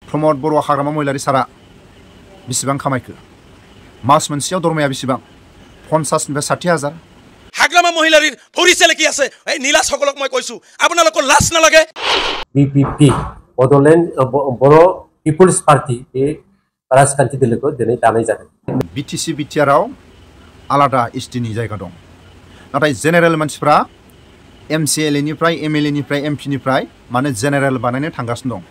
प्रमद बर'ह हाग्रामा महिलारि सारा बेसेबां खामायखो मास मोनसेयाव दरमाया बेसेबां 50 निफ्राय 60,000 हाग्रामा महिलारिर फरिसेले কি আছে এই নীলা সকলক মই কৈছো আপোনালোকৰ লাজ নালাগে BPPB बड'लेण्ड बर' पिपल्स पार्टी बे राजखान्थि दोलोखौ दिनै दानाय जादों BTC बिटिआरआव आलादा एसटिनि जायगा दं नाथाय जेनेरेल मानसिफ्रा MCLA निफ्राय MLA निफ्राय MP निफ्राय माने जेनेरेल बानायनो थांगासिनो दं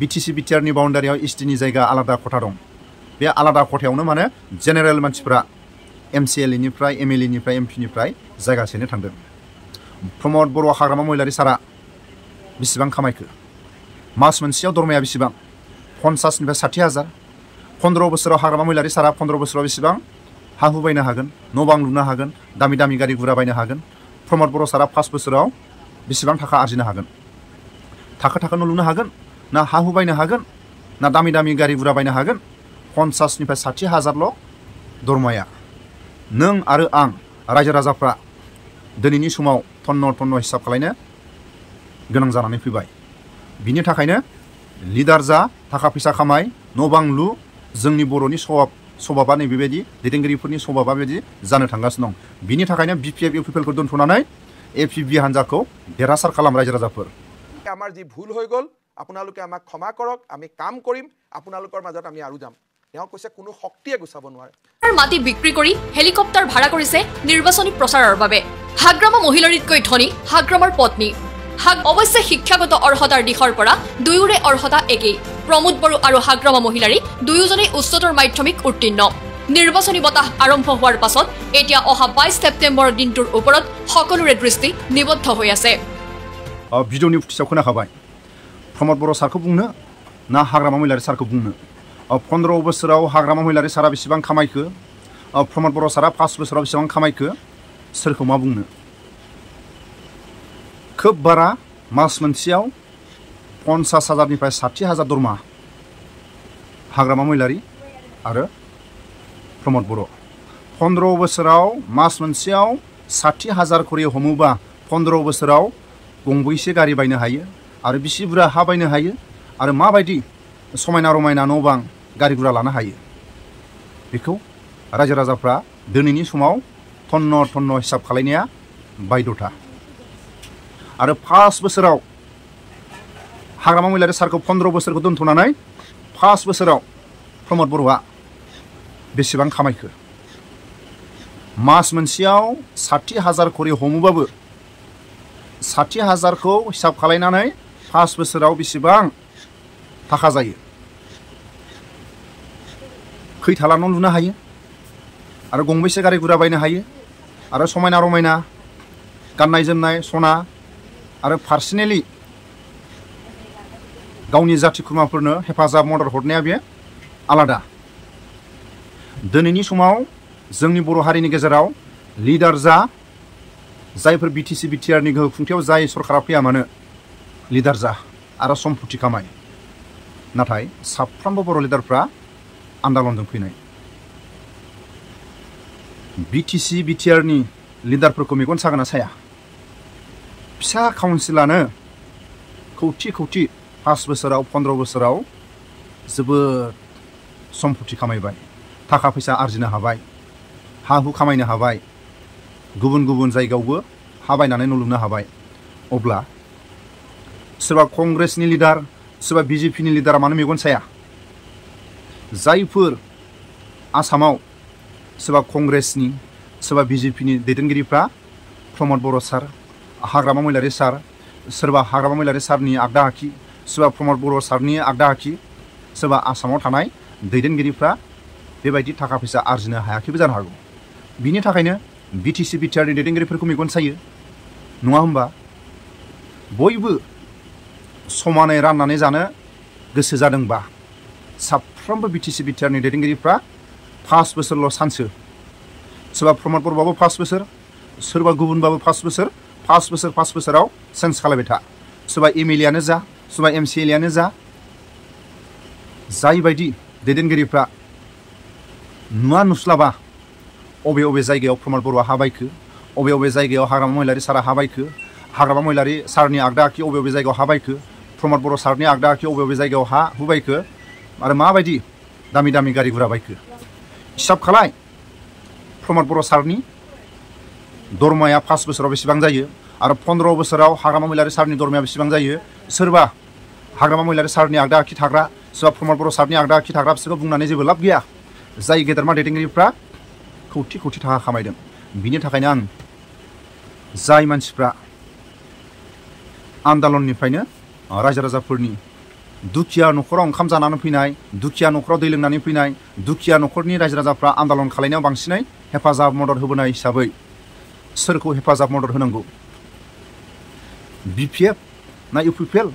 BTC बिटिआरनि बाउन्डारियाव एसटिनि जायगा आलादा खथा दं बे आलादा खथायावनो माने जेनेरेल मानसिफ्रा MCLA निफ्राय MLA निफ्राय MP निफ्राय जायगा सेनो थांदों प्रमद बर'ह हाग्रामा महिलारि सारा बेसेबां खामायखो मास मोनसेयाव दरमाया बेसेबां 50 निफ्राय 60,000 15 बोसोराव हाग्रामा महिलारि सारा 15 बोसोराव बेसेबां हा हु बायनो हागोन न' बां लुनो हागोन दामि दामि गारि गुरा बायनो हागोन प्रमद बर'ह सारा 5 बोसोराव बेसेबां थाखा आर्जिनो हागोन थाखो न' लुनो हागोन ना हा हु बायनो हागोन ना दामि दामि गारि गुरा बायनो हागोन 50 निफ्राय 60,000 ल' दरमाया नों आरो आं रायजो राजाफ्रा दिनैनि समाव थन्न हिसाब खालायनो गोनां जानानै फैबाय बिनि थाखायनो लिडार जा थाखा फैसा खामाय न' बां लु जोंनि बर'नि सभाबा नै बेबायदि दैदेनगिरिफोरनि सभाबा बेबायदि जानो थांगासिनो दं बिनि थाखायनो BPF इउपिपिएलखौ दोनथ'नानै APB हान्जाखौ देरहासार खालाम रायजो राजाफोर আমাৰ যি ভুল হৈ গ'ল আপোনালোকে আমাক ক্ষমা কৰক আমি কাম কৰিম আপোনালোকৰ মাজত আমি আৰু যাম তেওঁ কৈছে কোনো শক্তিয়ে গুছাব নোৱাৰে মাটি বিক্ৰী কৰি হেলিকপ্টাৰ ভাড়া কৰিছে নিৰ্বাচনী প্ৰচাৰৰ বাবে হাগ্ৰামা মহিলাৰিতকৈ ধনী হাগ্ৰামাৰ পত্নী অৱশ্যে শিক্ষাগত অৰ্হতাৰ দিশৰ পৰা দুয়োৰে অৰ্হতা একেই প্ৰমোদ বড়ো আৰু হাগ্ৰামা মহিলাৰী দুয়োজনেই উচ্চতৰ মাধ্যমিক উত্তীৰ্ণ নিৰ্বাচনী বতাহ আৰম্ভ হোৱাৰ পাছত এতিয়া অহা 22 ছেপ্টেম্বৰৰ দিনটোৰ ওপৰত সকলোৰে দৃষ্টি নিবদ্ধ হৈ আছে ভিডিঅ'नि फुटिसाव खोनाखाबाय प्रमद बर'ह सारखौ बुंनो ना हाग्रामा महिलारि सारखौ बुंनो 15 बोसोराव हाग्रामा महिलारि सारा बेसेबां खामायखो प्रमद बर'ह सारा 5 बोसोराव बेसेबां खामायखो सोरखौ मा बुंनो खोब बारा मास मोनसेयाव 50,000 निफ्राय 60,000 दरमा हाग्रामा महिलारि आरो प्रमद बर'ह 15 बोसोराव मास मोनसेयाव 60,000 खरि हमोबा 15 बोसोराव गंबैसे गारि बायनो हायो आरो बिसि बुरजा हा बायनो हायो आरो माबायदि समायना रमायना न' बां गारि गुरा लानो हायो बेखौ रायजो राजाफ्रा दिनैनि समाव थन्न हिसाब खालायनाया बायद'था आरो 5 बोसोराव हाग्रामा महिलारि सारखौ 15 बोसोरखौ दोनथ'नानै 5 बोसोराव प्रमद बर'आ बेसेबां खामायखो मास मोनसेयाव 60,000 खरि हमोबाबो 60,000 खौ हिसाब खालायनानै 5 बोसोराव बेसेबां थाखा जायो खैथाला न' लुनो हायो आरो गंबैसे गारि गुरा बायनो हायो आरो समायना रमायना गाननाय जोमनाय सना आरो पार्सनेलि गावनि जाथि खुरमाफोरनो हेफाजाब मदद हरनाया बे आलादा दिनैनि समाव जोंनि बर' हारिनि गेजेराव लिडार जा जायफोर BTC बिटिआरनि गोहो खुंथायाव जाय सरकारा फैया मानो लिडार जा आरो सम्पति खामाय नाथाय साफ्रोमबो बर' लिडारफ्रा आन्दालनजों फैनाय BTC बिटिआरनि लिडारफोरखौ मेगन सागोना साया फिसा काउन्सिलानो खौथि 5 बोसोराव 15 बोसोराव जोबोद सम्पति खामायबाय थाखा फैसा आर्जिनो हाबाय हा हु खामायनो हाबाय गुबुन जायगायावबो हा बायनानै न' लुनो हाबाय अब्ला सोरबा कंग्रेसनि लिडार सोरबा BJPनि लिडारा मानो मेगन साया जायफोर आसामाव सोरबा कंग्रेसनि सोरबा BJPनि दैदेनगिरिफ्रा प्रमद बर'ह सार हाग्रामा महिलारि सार सोरबा हाग्रामा महिलारि सारनि आगदा आखि सोरबा प्रमद बर'ह सारनि आगदा आखि सोरबा आसामाव थानाय दैदेनगिरिफ्रा बेबायदि थाखा फैसा आर्जिनो हायाखैबो जानो हागौ बिनि थाखायनो BTC बिटिआरनि दैदेनगिरिफोरखौ मेगन सायो नङा होमबा बयबो समानै राननानै जानो गोसो जादोंबा साफ्रोमबो BTC बिटिआरनि दैदेनगिरिफ्रा 5 बोसोरल' सानसो सोरबा प्रमद बर'बाबो 5 बोसोर सोरबा गुबुनबाबो 5 बोसोर 5 बोसोराव सेन्स खालायबाय था सोरबा MLAयानो जा सोरबा MCLAयानो जा जायबायदि दैदेनगिरिफ्रा नुवा नुस्लाबा अबे जायगायाव प्रमद बर'आ हा बायखो अबे जायगायाव हाग्रामा महिलारि सारा हा बायखो हाग्रामा महिलारि सारनि आगदा आखि अबे जायगायाव हा बायखो प्रमद बर' सारनि आगदा आखि बबे जायगायाव हा हुबायखो आरो माबायदि दामि दामि गारि गुरा बायखो हिसाब खालाय प्रमद बर' सारनि दरमाया 5 बोसोराव बेसेबां जायो आरो 15 बोसोराव हाग्रामा महिलारि सारनि दरमाया बेसेबां जायो सोरबा हाग्रामा महिलारि सारनि आगदा आखि थाग्रा सोरबा प्रमद बर' सारनि आगदा आखि थाग्रा बिसोरखौ बुंनानै जेबो लाब गैया जाय गेदेरमा दैदेनगिरिफ्रा कौटि कौटि थाखा खामायदों बिनि थाखायनो आं जाय मानसिफ्रा आन्दलननिफ्रायनो रायजो राजाफोरनि दुखिया न'खराव ओंखाम जानानै फैनाय दुखिया न'खराव दै लोंनानै फैनाय दुखिया न'खरनि रायजो राजाफ्रा आन्दलन खालामनायाव बांसिनै हेफाजाब मदद होबोनाय हिसाबै सोरखौ हेफाजाब मदद होनांगौ BPF ना UPPL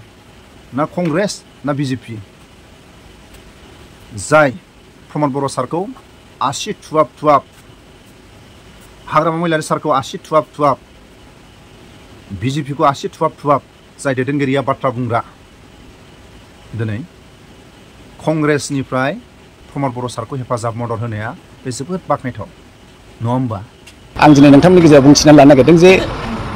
ना कंग्रेस ना BJP जाय प्रमद बर' सारखौ आसि थुवाब थुवाब हाग्रामा महिलारि सारखौ आसि थुवाब थुवाब BJP खौ आसि थुवाब थुवाब जाय दैदेनगिरिया बाथ्रा बुंग्रा दिनै कंग्रेसनिफ्राय प्रमद बर' सारखौ हेफाजाब मदद होनाया बे जोबोद बाख्नायथाव नङा होमबा आं दिनै नोंथांमोननि गेजेराव बुंथिनानै लानो नागिरदों जे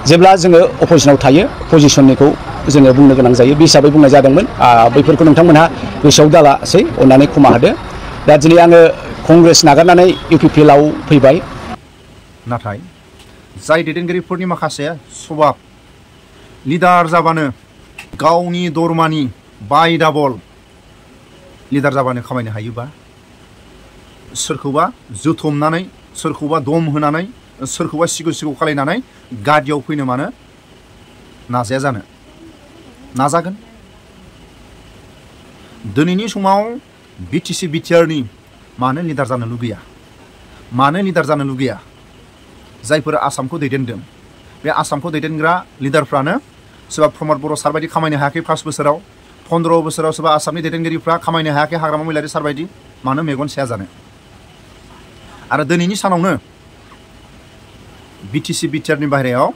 जेब्ला जोङो अपोजिशनाव थायो अपोजिशननिखौ जोङो बुंनो गोनां जायो बे हिसाबै बुंनाय जादोंमोन बैफोरखौ नोंथांमोनहा गोसोआव दालासै अननानै क्षमा होदो दा दिनै आङो कंग्रेस नागारनानै UPPL आव फैबाय नाथाय जाय दैदेनगिरिफोरनि माखासे सभाब लिडार जाबानो गावनि दरमानि बाय डाबल लिडार जाबानो खामायनो हायोबा सोरखौबा जोथोमनानै सोरखौबा दम होनानै सोरखौबा सिगु सिगु खालायनानै गादियाव फैनो मानो नाजाया जानो नाजागोन दिनैनि समाव BTC BTRनि मानो लिडार जानो लुगैया मानो लिडार जानो लुगैया जायफोर आसामखौ दैदेनदों बे आसामखौ दैदेनग्रा लिडारफ्रानो सोरबा प्रमद बर' सार बायदि खामायनो हायाखै 5 बोसोराव 15 बोसोराव सोरबा आसामनि दैदेनगिरिफ्रा खामायनो हायाखै हाग्रामा महिलारि सार बायदि मानो मेगन साया जानो आरो दिनैनि सानावनो BTC BTRनि बाहेरायाव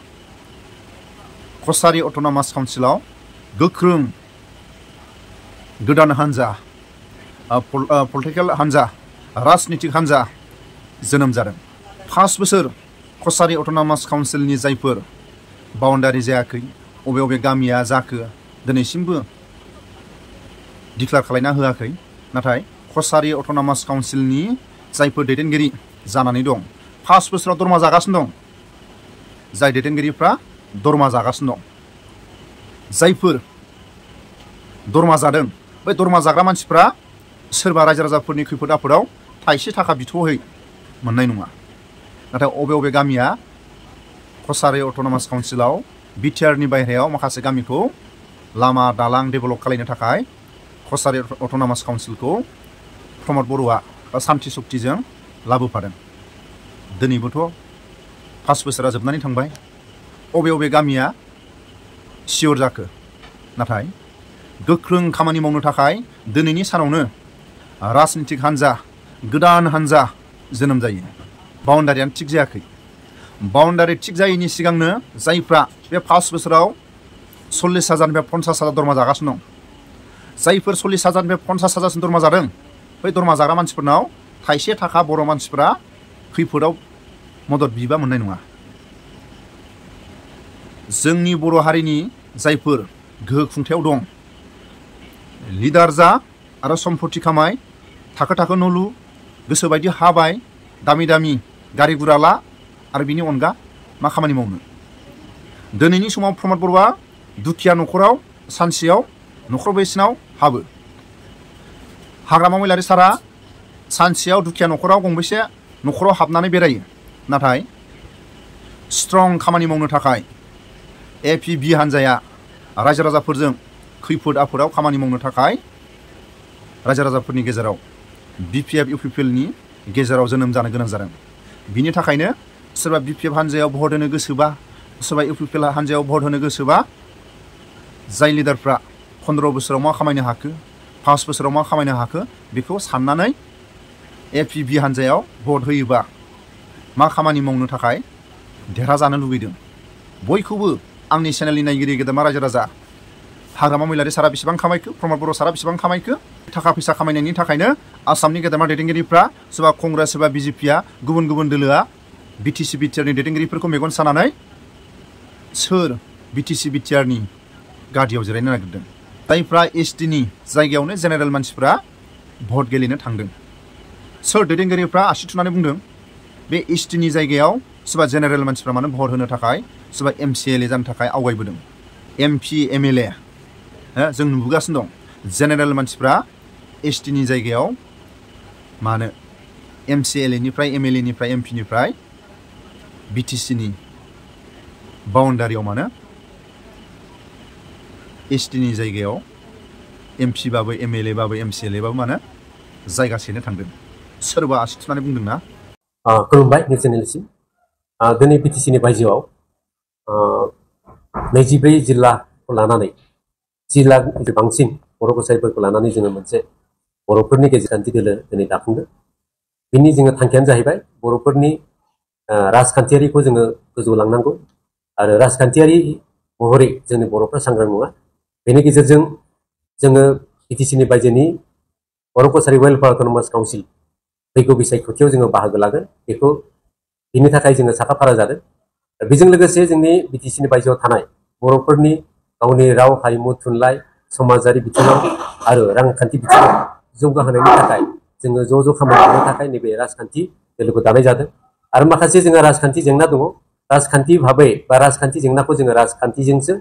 कसारि अट'नमास काउन्सिलाव गोख्रों गोदान हान्जा पलिटिकेल हान्जा राजनितिक हान्जा जोनोम जादों 5 बोसोर कसारि अट'नमास काउन्सिलनि जायफोर बाउन्डारि जायाखै अबे अबे गामिया जाखो दिनैसिमबो डिक्लेयार खालामना होआखै नाथाय कसारि अट'नमास काउन्सिलनि जायफोर दैदेनगिरि जानानै दं 5 बोसोराव दरमा जागासिनो दं जाय दैदेनगिरिफ्रा दरमा जागासिनो दं जायफोर दरमा जादों बै दरमा जाग्रा मानसिफ्रा सोरबा रायजो राजाफोरनि खैफोद आफोदाव थाइसे थाखा बिथ'है मोननाय नङा नाथाय अबे अबे गामिया कसारि अट'नमास काउन्सिलाव BTRनि बाहेरायाव माखासे गामिखौ लामा दालां डेभेलप खालामनो थाखाय कसारि अट'नमास काउन्सिलखौ प्रमद बर'आ सान्थि शक्तिजों लाबोफादों दिनैबोथ' 5 बोसोरा जोबनानै थांबाय अबे अबे गामिया सियर जाखो नाथाय गोख्रों खामानि मावनो थाखाय दिनैनि सानावनो राजनितिक हान्जा गोदान हान्जा जोनोम जायो बाउन्डारियानो थिग जायाखै बाउन्डारि थिग जायैनि सिगांनो जायफ्रा बे 5 बोसोराव 40,000निफ्राय 50,000 दरमा जागासिनो दं जायफोर 40,000निफ्राय 50,000सिम दरमा जादों बै दरमा जाग्रा मानसिफोरनाव थाइसे थाखा बर' मानसिफोरा खैफोदाव मदद बिबा मोननाय नङा जोंनि बर' हारिनि जायफोर गोहो खुंथायाव दं लिडार जा आरो सम्पति खामाय थाखो थाखो न' लु गोसोबायदि हा बाय दामि दामि गारि गुरा ला आरो बिनि अनगा मा खामानि मावनो दिनैनि समाव प्रमद बर'आ दुखिया न'खराव सानसेयाव न'खर बैसिनाव हाबो हाग्रामा महिलारि सारा सानसेयाव दुखिया न'खराव गंबेसे न'खराव हाबनानै बेरायो नाथाय स्ट्रं खामानि मावनो थाखाय APB हान्जाया रायजो राजाफोरजों खैफोद आफोदाव खामानि मावनो थाखाय रायजो राजाफोरनि गेजेराव BPF UPPLनि गेजेराव जोनोम जानो गोनां जादों बिनि थाखायनो सोरबा BPF हान्जायाव भट होनो गोसोबा सोरबा UPPL हान्जायाव भट होनो गोसोबा जाय लिडारफ्रा 15 बोसोराव मा खामायनो हाखो 5 बोसोराव मा खामायनो हाखो बेखौ साननानै APB हान्जायाव भट होयोबा मा खामानि मावनो थाखाय देरहाजानो लुगैदों बयखौबो आंनि चेनेलनि नायगिरि गेदेमा रायजो राजा हाग्रामा महिलारि सारा बेसेबां खामायखो प्रमद बर' सारा बेसेबां खामायखो थाखा फैसा खामायनायनि थाखायनो आसामनि गेदेमा दैदेनगिरिफ्रा सोरबा कंग्रेस सोरबा BJPआ गुबुन गुबुन दोलोआ BTC BTRनि दैदेनगिरिफोरखौ मेगन सानानै सोर BTC BTRनि गादियाव जिरायनो नागिरदों जायफ्रा एसटिनि जायगायावनो जेनेरेल मानसिफ्रा भट गेलेनो थांदों सोर दैदेनगिरिफ्रा आसि थुनानै बुंदों बे एसटिनि जायगायाव सोरबा जेनेरेल मानसिफ्रा मानो भट होनो थाखाय सोरबा MCLA जानो थाखाय आवगायबोदों MP MLA जों नुबोगासिनो दं जेनेरेल मानसिफ्रा एसटिनि जायगायाव मानो MCLA निफ्राय MLA निफ्राय MP निफ्राय BTC नि बाउन्डारियाव मानो एसटिनि जायगायाव MP बाबो MLA बाबो MCLA बाबो मानो जायगा सेनो थांदों सोरबा आसि थुनानै बुंदोंना खुलुमबाय नेसनेलसिम दिनै BTC नि बायजोआव 24 जिल्लाखौ लानानै जिल्लानि बांसिन बर' कसारिफोरखौ लानानै जोङो मोनसे बर'फोरनि गेजेरखान्थि दोलो दिनै दाफुंदों बिनि जोङो थांखियानो जाहैबाय बर'फोरनि राजखान्थियारिखौ जोङो गोजौ लांनांगौ आरो राजखान्थियारि महरै जोंनि बर'फ्रा सांग्रां नङा बेनि गेजेरजों जोङो BTC नि बायजोनि बर' कसारि वेलफेयार अट'नमास काउन्सिल फैगौ बिसायख'थियाव जोङो बाहागो लागोन बेखौ बिनि थाखाय जोङो साखाफारा जादों बेजों लोगोसे जोंनि BTC नि बायजोआव थानाय बर'फोरनि गावनि राव हारिमु थुनलाइ समाजारि बिथिङाव आरो रांखान्थि बिथिङाव जौगाहोनायनि थाखाय जोङो ज' खामानि मावनो थाखाय नैबे राजखान्थि दोलोखौ दानाय जादों आरो माखासे जोङो राजखान्थि जेंना दङ राजखान्थि भाबै बा राजखान्थि जेंनाखौ जोङो राजखान्थिजोंसो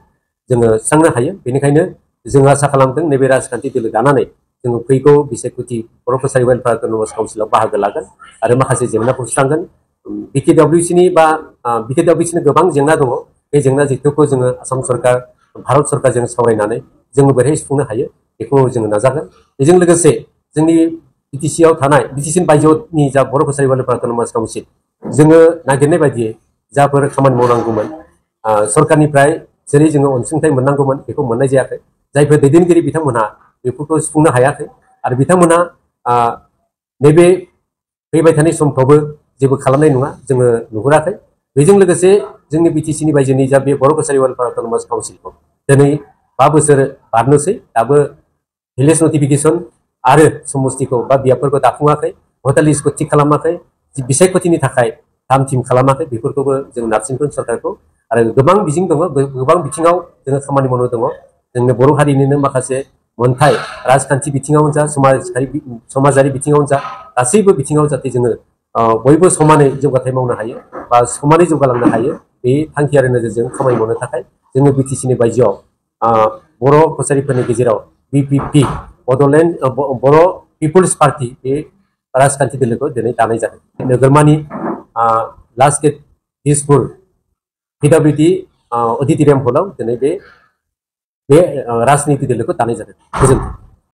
जोङो सुस्रांनो हायो बेनिखायनो जों आसा खालामदों नैबे राजखान्थि दोलो दानानै जोङो फैगौ बिसायख'थि बर' कसारि वेलफेयार अट'नमास काउन्सिलाव बाहागो लागोन आरो माखासे जेंनाखौ सुस्रांगोन BKWC नि बा BKWC नि गोबां जेंना दङ बे जेंना जेथोखौ जोङो आसाम सरकार भारत सरकारजों सावरायनानै जोङो बोरैहाय सुफुंनो हायो बेखौ जोङो नाजागोन बेजों लोगोसे जोंनि BTC आव थानाय BTC नि बायजोनि जा बर' कसारि वेलफेयार अट'नमास काउन्सिल जोङो नागिरनाय बायदियै जाफोर खामानि मावनांगौमोन सरकारनिफ्राय जेरै जोङो अनसुंथाइ मोननांगौमोन बेखौ मोननाय जायाखै जायफोर दैदेनगिरि बिथांमोनहा बेफोरखौ सुफुंनो हायाखै आरो बिथांमोनहा नैबे फैबाय थानाय समफ्रावबो जेबो खालामनाय नङा जोङो नुहुराखै बेजों लोगोसे जोंनि BTC नि बायजोनि जा बे बर' कसारि वेलफेयार अट'नमास काउन्सिलखौ दिनै 5 बोसोर बारनोसै दाबो भिलेज नटिफिकेसन आरो समस्तिखौ बा बियाबफोरखौ दाफुङाखै भटार लिस्टखौ थिग खालामाखै बिसायख'थिनि थाखाय थाम थिम खालामाखै बेफोरखौबो जों नारसिनगोन सरकारखौ आरो गोबां बिथिं दङ गोबां बिथिङाव जोङो खामानि मावनो दङ जोंनि बर' हारिनिनो माखासे मोनथाय राजखान्थि बिथिङावनो जा समाजारि बिथिङावनो जा गासैबो बिथिङाव जाहाथे जोङो बयबो समानै जौगाथाय मावनो हायो बा समानै जौगालांनो हायो बे थांखि आरो नोजोरजों खामानि मावनो थाखाय जोङो BTC नि बायजोआव बर' कसारिफोरनि गेजेराव BPP बर' पिपुल्स पार्टी बे राजखान्थि दोलोखौ दिनै दानाय जादों नोगोरमानि last gate Dispur PWD auditorium हलाव दिनै बे राजनिति दोलोखौ दानाय जादों गोजोन्थों